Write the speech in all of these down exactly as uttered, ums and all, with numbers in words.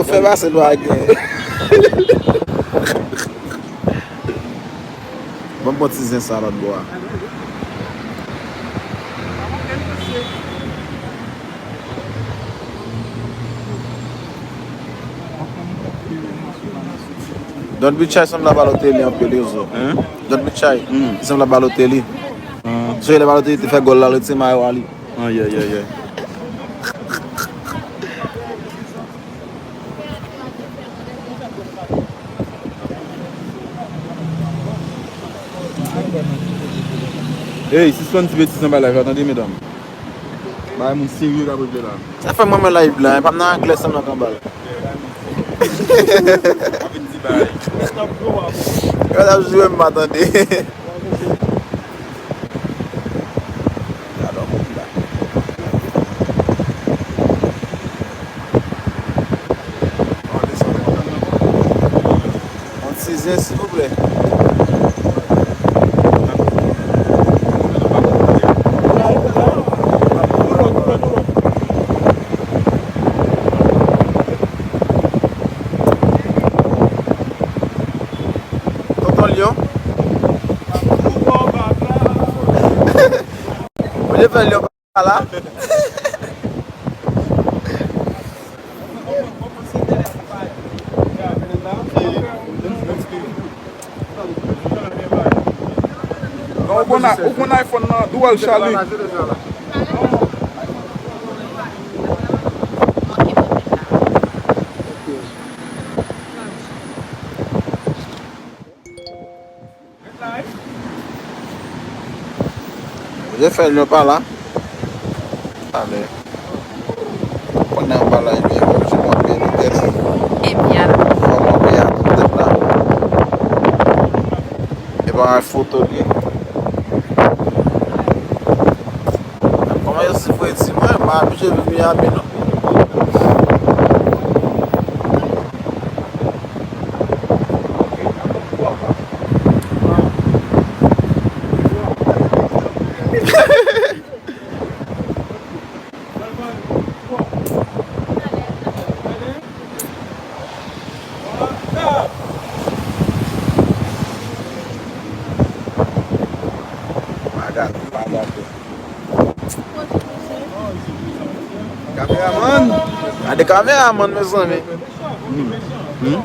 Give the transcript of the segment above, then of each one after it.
Fè pase nou a gen. Ban m pran ti zen sa lòt bò a. Don Bitchay sanble a Balotelli anpil, wi, zo. Hein? Don Bitchay, hmm, li sanble a Balotelli. Ah. Sonje lè Balotelli te fè gòl la, l retire mayo a li. Ay, ay, ay, ay. Ey, sispann ti betiz anba live la, tande, medam. Bay moun serye k ap regle la. Sa fè mwen men live la, pa nan anglè sèlman k anba l. Yo t ap joure m pa tande. Gade yon moun la. Yon ti zen, silvouplè. Tonton Lyon. Ou te fè Lyon pa la? Ou konn, ou konn iPhone nan, Dual Charlie. Jefèl yo pa la. Talè. Pandan yo pa la, ebyen, yo oblije montre nou tèt. Ebyen. Fò montre a tout tèt la. E pa yon foto li. Kòman yo sifre di mwen, m pa abitye viv Miami non. Kameramann! Gade kameramann, mezanmi. Hmm. Hmm?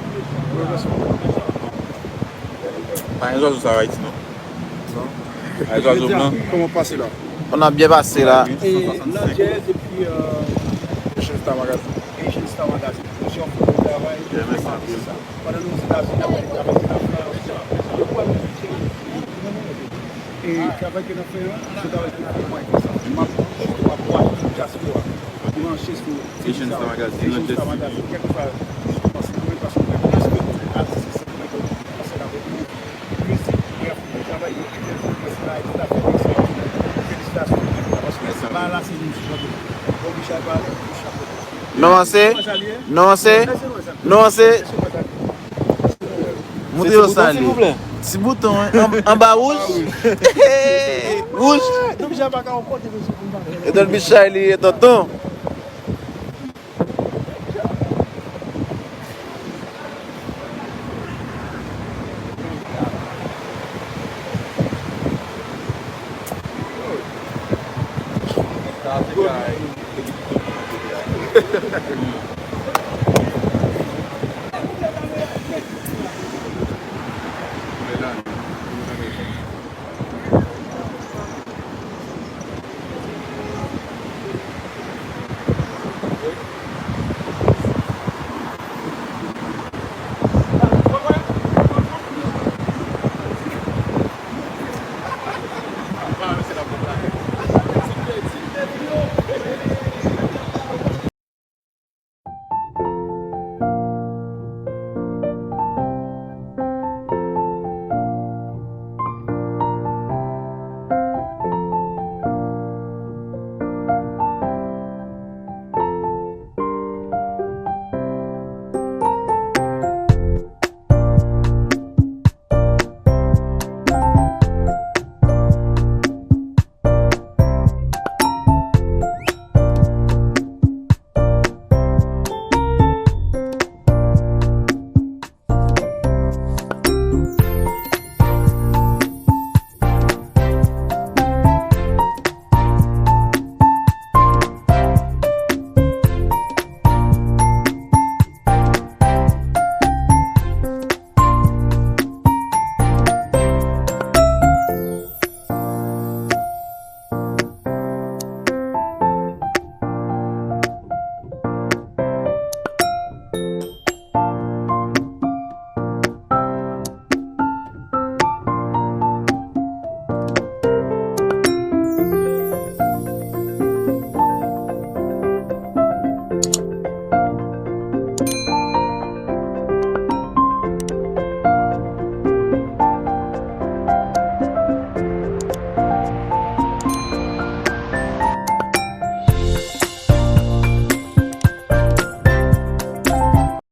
Pa gen zwazo sa Ayiti, non. Pa gen zwazo blan. Kòman pase la? On a byen pase la. E Landjèz epi, euh, Asian Star Magazine. Asian Star Magazine. Mesye, yon foto travay. Byen, mèsi anpil. Pandan nou Ozetazini, n ap travay, n ap fè, yo kwè nou, e travay ke n ap fè an, se travay ki pou mwen, konsa. M ap jis tou ankouraje tout dyaspora branche sou Asian Star Magazine, Asian Star Magazine, kèlkeswa, jis kòmanse mwen, paske mwen respekte atis ki sot mwen, paske l avèk nou, mizik, brèf, travay yo, fè fè fè travay, tout afè, ekstra, felisitasyon, paske bagay la se nou, se nou. Bon, Michel, bagay, chapo. Non, se? Non, se? Non, se? Montre yo sa li. Ti bouton, wi. An, anba wouj. Wouj. E Don Bichay li ye, tonton.